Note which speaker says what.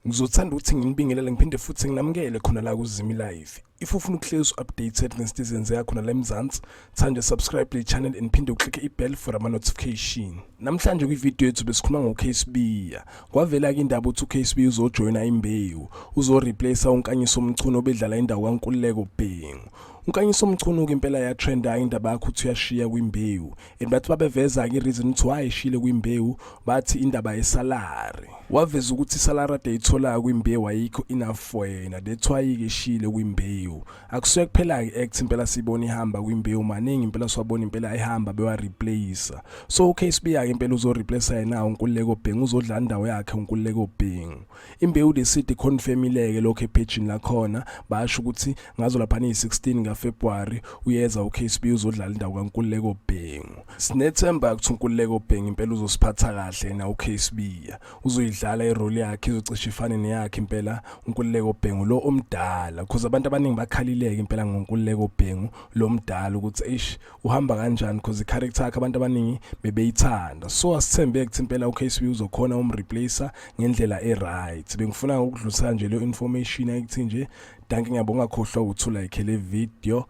Speaker 1: Ngizothanda ukuthi nginibingelele ngiphinde futhi nginamukele khona la kuZimi Live. If ufuna ukuhlezi updated ngezinto ezenzeka khona la eMzansi, thanda subscribe le channel and phinde uclicke i-bell for ama notification. Namhlanje kwi-video yethu besikhuluma ngo-KSB. Kwavela ke indaba ukuthi uKSB uzojoyina imbewu, uzoreplace uNkanyiso Mchunu obedlala indawo kaNkululeko Bhengu. UNkanyiso Mchunu ke impela yatrenda indaba yakhe ukuthi uyashiya kwimbewu. And bathi babeveza ke i-reason ukuthi why eshile kwimbewu, bathi indaba yesalary. Waveza ukuthi isalary ade ayitholayo kwimbewu ayikho enough for yena, that's why ke eshile kwimbewu. Akusuye kuphela ke act impela sibona ihamba kwimbewu, maningi impela siwabona impela ehamba bewa replace. So uKSB ke impela uzo replace yena uNkululeko Bhengu, uzodlala indawo yakhe uNkululeko Bhengu. Imbewu the City confirmileke lokho ephejini lakhona, basho ukuthi ngazo lapha ni-16 kaFebruary uyeza uKSB uzodlala indawo kaNkululeko Bhengu. Sinethemba ukuthi uNkululeko Bhengu impela uzosiphatha kahle yena uKSB. Uzoyidlala irole yakhe izocishe ifane neyakhe impela uNkululeko Bhengu lo omdala, because abantu abaningi bakhalileke impela ngoNkululeko Bhengu lo mdala ukuthi eish uhamba kanjani, because i-character yakhe abantu abaningi bebeyithanda. So asithembe ukuthi impela uKSB uzokhona umreplacer ngendlela e-right. Bengifuna ukudlulisa nje leyo information ayithi nje. Dankie, ngiyabonga. Khohlwa ukuthi ulike le video.